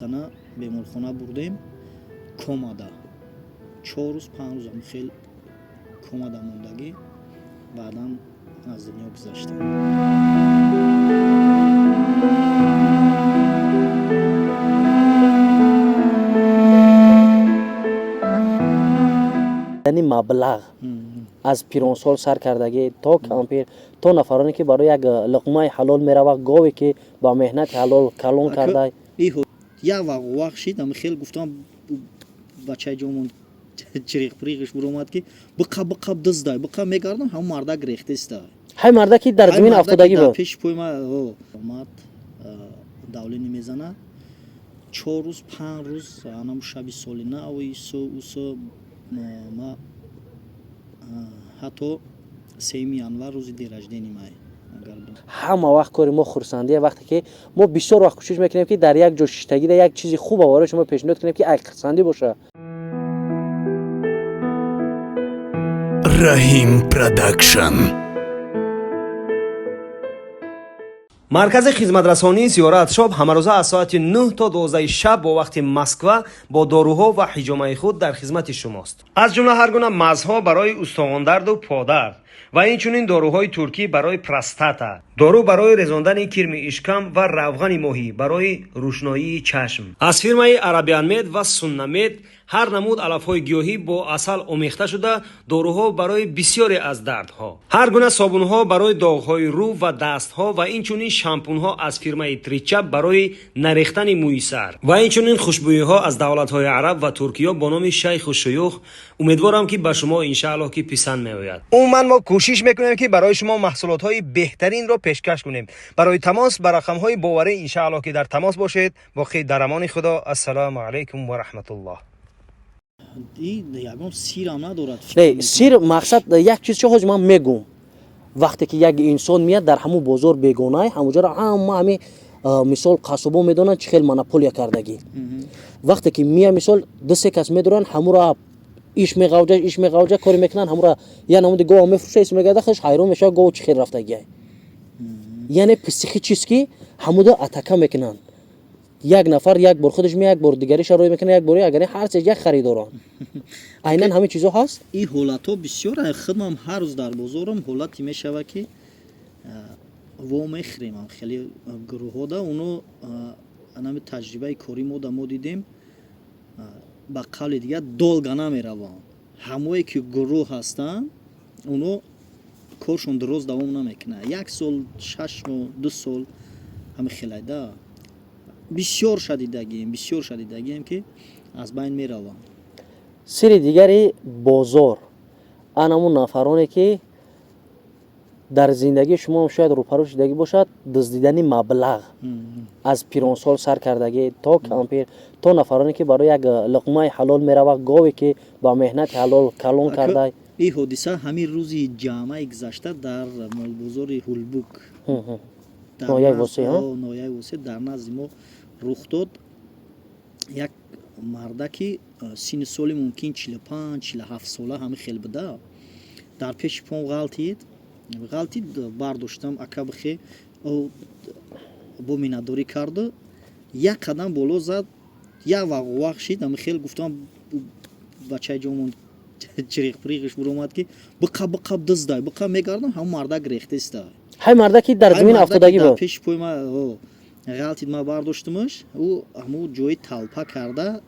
Зана беморхона бурдем, комада 4 рӯз, 5 рӯз ам хел комада мондагӣ, баъдан аз дунё гузаштам. Яъне маблағ аз пиронсол сар кардагӣ то кампир, то нафароне ки барои як луқмаи ҳалол мерава, гове ки ба меҳнати ҳалол калон карда. Як вақт шид, ами хел гуфтам, бачаи ҷомон чириқпириқиш буромад, ки биқаб, биқаб, диздай, биқаб. Мегардам, ҳамон мардак рехтестай. Ҳай марда ки дар замин афтодагӣ буд. Пеши пои ма омад, давление мезанад. 4 рӯз, 5 рӯз, анаму шаби соли нав, исо усо, ма ҳатто 3 январ, рӯзи день рождения май. Ҳама вақт кори мо хурсандия, вақте ки мо бисёр вақт кӯшиш мекунем, ки дар як ҷо шиштагида як чизи хуба барои шумо пешниҳод кунем, ки ай хурсандӣ боша. Раҳим Продакшн. Маркази хизматрасонии Зиёрат Шоп ҳамарӯза аз соати 9 то 12 шаб бо вақти Москва бо доруҳо ва ҳиҷомаи худ дар хизмати шумост. Аз ҷумла ҳар гуна мазҳо барои устухондарду подард ва инчунин доруҳои туркӣ барои простата, дору барои резондани кирми ишкам ва равғани моҳӣ барои рӯшноии чашм. Аз фирмаи Арабианмед ва Суннамед ҳар намуд алафҳои гиёҳӣ бо асал омехта шуда, доруҳо барои бисёре аз дардҳо, ҳар гуна собунҳо барои доғҳои рӯ ва дастҳо ва инчунин шампунҳо аз фирмаи Тричап барои нарехтани мӯи сар ва инчунин хушбӯиҳо аз давлатҳои араб ва Туркиё бо номи Шайху Шуюх. Умедворам, ки ба шумо, иншааллоҳ, ки писанд меояд. Умуман, мо кӯшиш мекунем, ки барои шумо маҳсулотҳои беҳтаринро пешкаш кунем. Барои тамос ба рақамҳои боварӣ, иншааллоҳ, ки дар тамос бошед. Боқӣ дар амони Худо. Ассалому алайкум ва раҳматуллоҳ. Ягон сирам надорад. Не, сир, мақсад як чиз чо ҳози ман мегум: вақте ки як инсон меяд дар ҳамун бозор, бегонай, ҳамонҷоро ҳама ҳами, мисол, қассобо медонанд, чӣ хел монополия кардагӣ. Вақте ки мия, мисол, ду се кас медоранд, ҳамура иш меғавҷа, иш меғавҷа, коре мекунанд, ҳамура я намуди гова мефурӯша, ис мегарда, хеш ҳайрон мешавад, гов чӣ хел рафтагиай. Яъне психически ҳамуда атака мекунанд. Як нафар як бор худаш меяд, як бор дигариша рӯй мекунад, як бор агар ҳар се як харидоранд. Айнан ҳамин чизо ҳаст. Ин ҳолатҳо бисёр. Худмам ҳар рӯз дар бозорам ҳолате мешавад, ки во мехӯрем хеле гурӯҳҳода. Оно анами таҷрибаи кори мо да мо дидем, ба қавли дигар, долго намераванд. Ҳамое ки гурӯҳ ҳастанд, оно коршон дуроз давом намекунад: як сол, 6 моҳ, 2 сол, ҳами хелайда. Бисёр шадидагием, бисёр шадидагием, ки аз байн мераванд. Сири дигари бозор: анамун нафароне ки дар зиндагии шумо шояд рӯпарӯ шудагӣ бошад, дуздидани маблағ аз пиронсол сар кардагӣ то кампир, то нафароне ки барои як луқмаи ҳалол мерава, гове ки ба меҳнати ҳалол калон карда. Ин ҳодиса ҳамин рӯзи ҷамъаи гузашта дар молбозори Ҳулбук, ноҳияи Восеъ. Ноҳияи Восеъ, дар назди мо рух дод. Як мардаки синни соли мумкин 45, 47 сола, ҳамин хел буда, дар пеши пом ғалтид, ғалтид. Бардоштам, ака, бихе, бо миннатдорӣ карду як қадам боло зад, як вақт шид, ҳамин хел гуфтам, бачаи ҷомон чириқпириқиш буромад, ки биқаб, биқаб, диздай, биқаб. Мегардам, ҳамон мардак рехтестай. Ҳай марда ки дар замин афтодагӣ буд. Пеши пои ма ғалтид, ма бардоштумаш. Ӯ ҳамун ҷои талпа карда,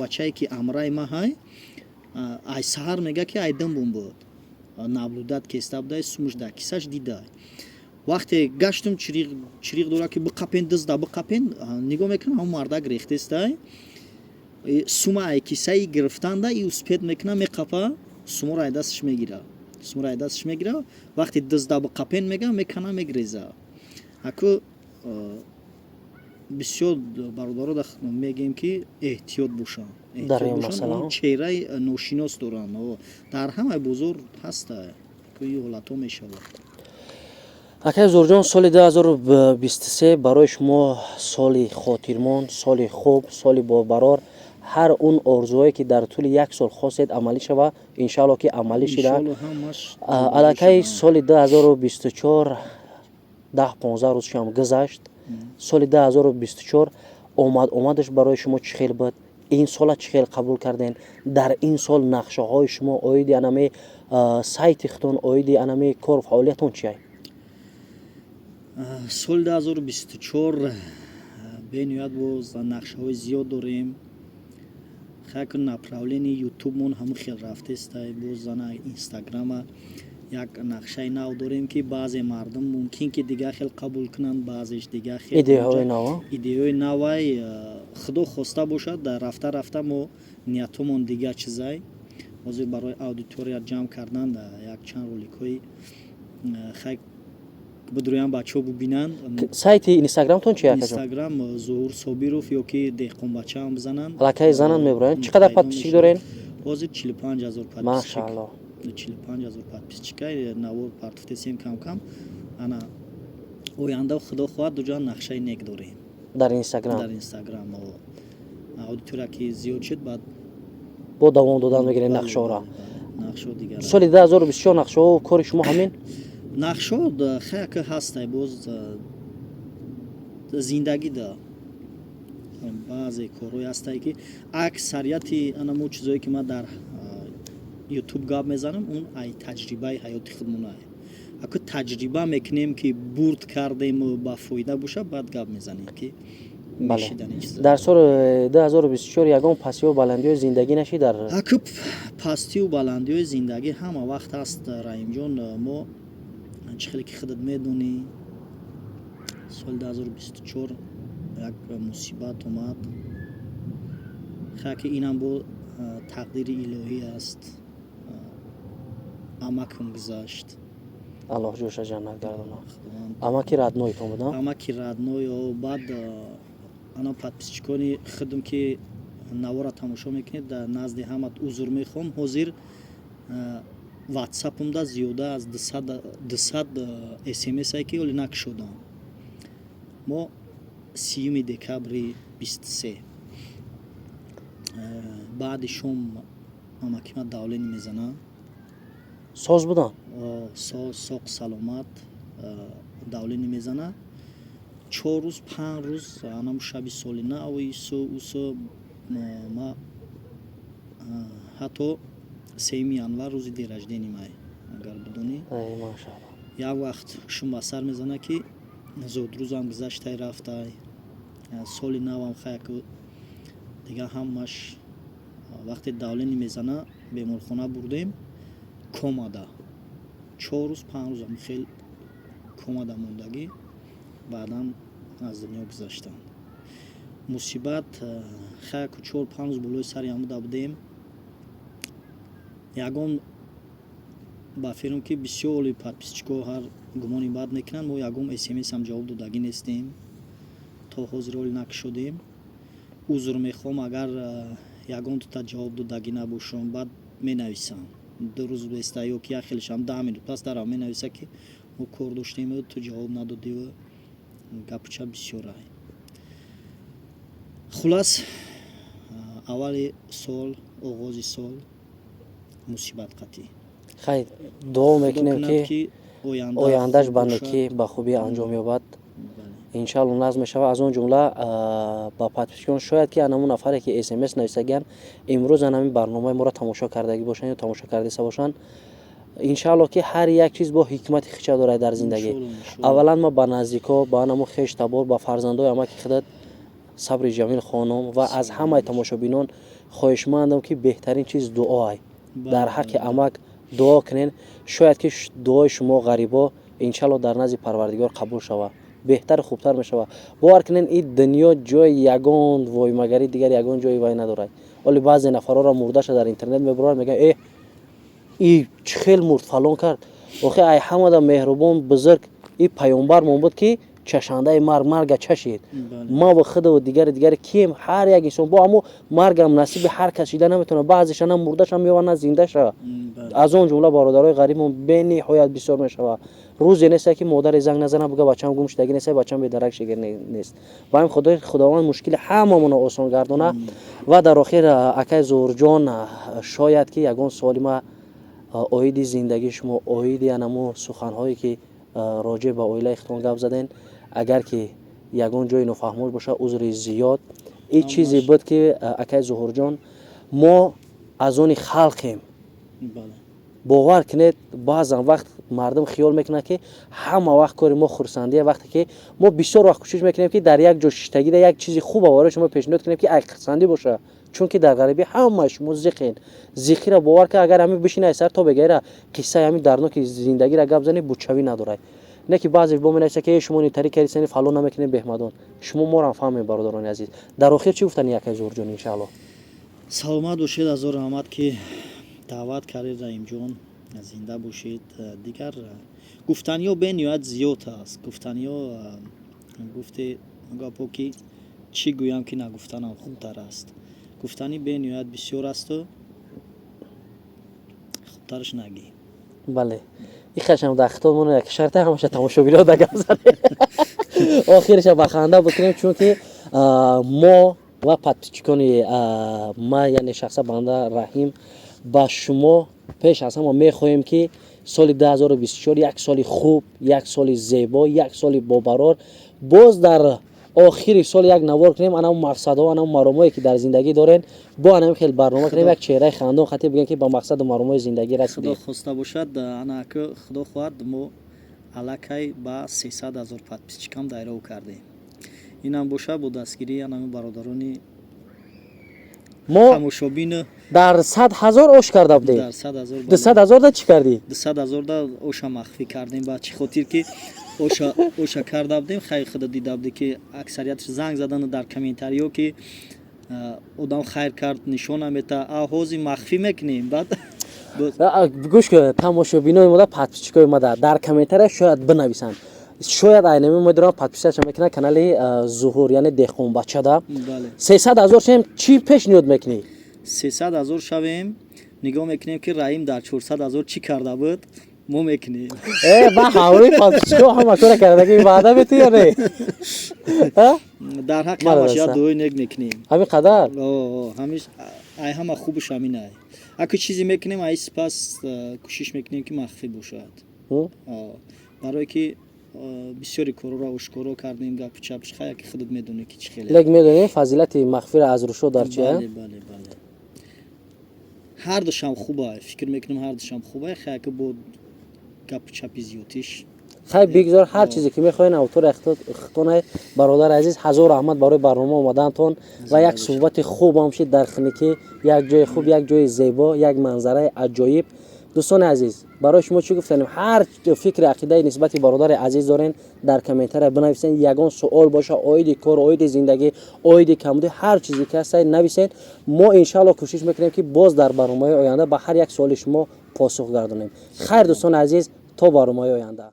бачае ки амраи ма ҳай, ай саҳар мега, ки ай димбум буд, наблюдать кеста будай, сумуш дар кисаш дидай. Вақте гаштум, чириқ дора, ки биқапен, дизда, биқапен. Нигоҳ мекунам, ҳамон мардак рехтестай. Сума ай кисаи гирифтанда и успеть мекуна, меқапа, суморо ай дасташ мегира, суморо ай дасташ мегира. Вақте дизда, биқапен мега, мекана, мегреза. Аку бисёр бародаро мегӯем, ки эҳтиёт бошанд, эҳтиёт. Чеҳраи ношинос доранд, дар ҳамаи бозор ҳаста, ин ҳолатҳо мешавад. Акай Зурҷон, соли 2023 барои шумо соли хотирмон, соли хуб, соли бобарор. Ҳар он орзуҳое, ки дар тӯли як сол хостед амалӣ шава, иншаалло, ки амалӣ шуда. Аллакай соли 2024 10-15 рӯзшам гузашт. Соли 2024. Омад омадаш барои шумо чӣ хел буд? Ин сола чӣ хел қабул карден? Дар ин сол нақшаҳои шумо оиди анами сайти худтон, оиди анами кору фаъолиятон чиай? Соли 2024 бениҳоят боз нақшаҳои зиёд дорем. Хайку направление ютубмон ҳамун хел рафтестай. Боз зана Инстаграма як нақшаи нав дорем, ки баъзе мардум мумкин ки дигар хел қабул кунанд, баъзеш дигар хел. Идеяҳои нав. Идеяҳои навай. Худо хоста бошад, дар рафта рафта мо ниятҳомон дигар чизай. Ҳозир барои аудитория ҷамъ кардан як чанд роликҳои хай бидурӯям, бачаҳо бубинанд. Сайти инстаграмтон чи, акаҷон? Инстаграм Зуҳур Собиров ё ки Деҳқонбачаам бизананд. Аллакай зананд, мебуроянд. Чӣ қадар пайдо подписчик мешавад. дорен? Ҳозир 45 000 подписчик. Машаалло. 45 000 подписчика. Навор партуфтесем кам кам. Ана оянда, худо хоҳад, дуҷа нақшаи нек дорем. Дар инстаграм. Дар инстаграм аудитория ки зиёд шуд, баъд бо давом додан мегирен Бале, нақшаҳоро. бале, нақшаҳо дигар. Соли 2024 нақшаҳо, кори шумо ҳамин? Нақшаҳо хаяка ҳастай. Боз зиндагӣ да баъзе корҳое ҳастай, ки аксарияти анамо чизое, ки ман дар ютуб гап мезанам, он ай таҷрибаи ҳаёти худмонае. Аку таҷриба мекунем, ки бурд кардему ба фоида боша, баъд гап мезанем, ки мешидани чиза. Дар соли 2024 ягон пастиҳу баландиҳои зиндагӣ нашид дар? Аку пастию баландиҳои зиндагӣ ҳама вақт ҳаст, Раҳимҷон. Мо чӣ хеле ки худат медонӣ, соли 2024 як мусибат омад. Хай ки инам бо тақдири илоҳӣ аст. Амакам гузашт. Аллоҳ ҷоша ҷаннат гардона. Худованд. Амаки роднойтон будам? Амаки родной. Баъд ана подписчикони худам, ки навора тамошо мекунед, дар назди ҳамат узр мехоҳам. Ҳозир ватсапумда зиёда аз 200 смсае, ки ҳоле накушодам. Мо 30 декабри 23 баъди шом амакима давление мезанад. Соз будам? Соқ саломат. Давление мезанад, 4 рӯз, 5 рӯз, анаму шаби соли нав, ису усу ма ҳатто 3 январ, рӯзи день рождения май, агар бидонӣ. Ай, машаалло. Як вақт шум ба сар мезанад, ки зодрӯзам гузаштай, рафтай, соли навам хаяку дигар ҳамаш. Вақте давление мезана, беморхона бурдем, комада 4 рӯз, 5 рӯз ам хел комада мондагӣ, баъдан аз дунё гузаштанд. Мусибат хаяку 4-5 рӯз болои сари ҳамуда будем. Ягон ба фирм, ки бисёри подписчикҳо ҳар гумони бад мекунанд, мо ягон смсам ҷавоб додагӣ нестем, то ҳозир ҳоле накушодем. Узр мехоҳам, агар ягон тута ҷавоб додагӣ набошам. Баъд менависам, 2 рӯз беста ё ки як хелешам 10 минут пас дарав менависа, ки мо кор доштему ту ҷавоб надодиву гапуча бисёрай. Хулас, аввали сол, оғози сол мусибат қатъӣ. Хай, дуо мекунем, ки оянда ояндаш хуб ба бошад. некӣ, ба хубӣ анҷом ёбад. Бале. Иншаалло, назм мешавад. Аз он ҷумла ба подписчикон, шояд ки анамун нафаре, ки смс нависагиян, имрӯз анамин барномаи моро тамошо кардагӣ бошанд ё тамошо кардаиста бошанд. Иншаалло, ки ҳар як чиз бо ҳикмати хича дорад дар зиндагӣ. Иншоалло, иншоалло. Аввалан ма ба наздико, ба анамо хеш табор, ба фарзандои амаки худат сабри ҷамил хонум ва аз ҳамаи тамошобинон хоҳишмандам, ки беҳтарин чиз дуоай. Дар ҳаққи амак дуо кунен. Шояд ки дуои шумо, ғарибо, иншалло, дар назди Парвардигор қабул шавад, беҳтару хубтар мешавад. Бовар кунен, ин дунё ҷои ягон воймагарӣ, дигар ягон ҷои вай надорад. Оли баъзе нафарҳоро мурдаша дар интернет мебуранд, мегӯянд: «Э, и чӣ хел мурд, фалон кард». Охи ай ҳамада меҳрубон, бузург и паёмбармон буд, ки чашандаи марг, марга чашид. Ма ва худаву дигари дигари кием? Ҳар як инсон бо ҳамо маргам насиби ҳар кас шида наметавонад. Баъзеша на мурдаша меёвад, на зиндаша. Аз он ҷумла бародарои ғарибмон бениҳоят бисёр мешавад. Рӯзе несте, ки модаре занг назана, буга: «Бачам гум шудагӣ нест, бачам бедарак шига нест». Ба ҳамин хотир Худованд мушкили ҳамамонро осон гардона. Ва дар охир, акай Зуҳурҷон, шояд ки ягон суоли ма оиди зиндагии шумо, оиди анамо суханҳое, ки роҷеъ ба оилаи худтон гап заден, агар ки Ягон ҷои нофаҳмош боша, узри зиёд. Ин чизе буд, ки акай Зуҳурҷон, мо аз они халқем. Бовар кунед, баъзан вақт мардум хиёл мекунад, ки ҳама вақт кори мо хурсандия. Вақте ки мо бисёр вақт кӯшиш мекунем, ки дар як ҷо шиштагида як чизи хуба барои шумо пешниҳод кунем, ки ай хурсандӣ боша, чунки дар ғарибӣ ҳама шумо зиқен. Зиқира бовар кун, агар ҳамин бишини, ай сар то бегайра қиссаи ҳамин дардноки зиндагиро гап зани, бучавӣ надорад. Не ки баъзе бо менависа, ки шумо нитарӣ кардисани, фалон намекунем, беҳмадон. Шумо морам фаҳмем, бародарони азиз. Дар охир чӣ гуфтани, акай Зуҳурҷон, иншаалло? Саломат бошед, ҳазор раҳмат, ки даъват кардед, Раҳимҷон, зинда бошед. Дигар гуфтаниҳо бениҳоят зиёд аст. Гуфтаниҳо, гуфте гапо, ки чӣ гӯям, ки нагуфтанам хубтар аст. Гуфтанӣ бениҳоят бисёр асту хубтараш нагӣ. Бале, ихашам дар хитоб як шарта ҳамаша тамошобино да гап занем, охириша ба ханда бикунем, чунки мо ва подписчикони ма, яъне шахса банда Раҳим, ба шумо пеш аз ҳама мехоҳем, ки соли 2024 як соли хуб, як соли зебо, як соли бобарор. Боз дар охири сол як навор кунем, анам мақсадҳо, анам маромое, ки дар зиндагӣ дорен, бо анам хел барнома кунем, як чеҳраи хандон хати бигем, ки ба мақсаду маромои зиндагӣ расидем. Худо хоста бошад, анаку худо хоҳад, мо аллакай ба 300 000 подписчикам дайрав кардем. Инам бошад бо дастгирии анами бародарони мо. Тамошобин. Дар 100 000 ош карда будем. Дар 100 000. 200 000 да чӣ кардӣ? 200 000 да оша махфӣ кардем. Ба чӣ хотир ки оша карда будем? Хайр, худа дида будем, ки аксариятш занг задану дар комментариҳо, ки одам хайр кард, нишона мета, а ҳозир махфӣ мекунем, баъд. Гӯш кун, тамошобинои мода, подписчикои мада дар комментария шояд бинависанд, шояд айнами медонам, подписаться мекунад канали Зуҳур, яъне деҳқонбачада. 300 000 шем, чӣ пешниҳод мекунӣ? 300 000 шавем, нигоҳ мекунем, ки Раҳим дар 400 000 чӣ карда буд, мо мекунем. Э, ба ҳамроҳи подписчико ҳама кора кардаги ваъда метӣ ё не? Дар ҳаққи ҳамаш як дуои нек мекунем. Ҳамин қадар? Ҳамиш ай ҳама хубуш ҳамин ай. Аку чизе мекунем, ай сипас кӯшиш мекунем, ки махфӣ бошад, барое ки бисёри корро ошкоро кардем, гапу чапш. Хая, ки худат медонӣ, ки чӣ хеле. Лек медонӣ, фазилати махфира аз рушо дар чи? Бале, ҳардушам хуба, фикр мекунам, ҳардушам хуба. Хая, ки бо гапу чапи зиёдтиш. Хай, бигзор, ҳар чизе ки мехоҳен, автори хитонай. Бародари азиз, ҳазор раҳмат барои барнома омадаантон ва як суҳбати хубам шид дар хиникӣ, як ҷои хуб, як ҷои зебо, як манзараи аҷоиб. Дӯстони азиз, барои шумо чӣ гуфтанем? Ҳар фикри ақидаи нисбати бародари азиз дорен, дар комментария бинависен. Ягон суол боша оиди кор, оиди зиндагӣ, оиди камбудӣ, ҳар чизе ки ҳастай, нависен. Мо иншаалло кӯшиш мекунем, ки боз дар барномаи оянда ба ҳар як суоли шумо посух гардонем. Хайр, дӯстони азиз, то барномаи оянда.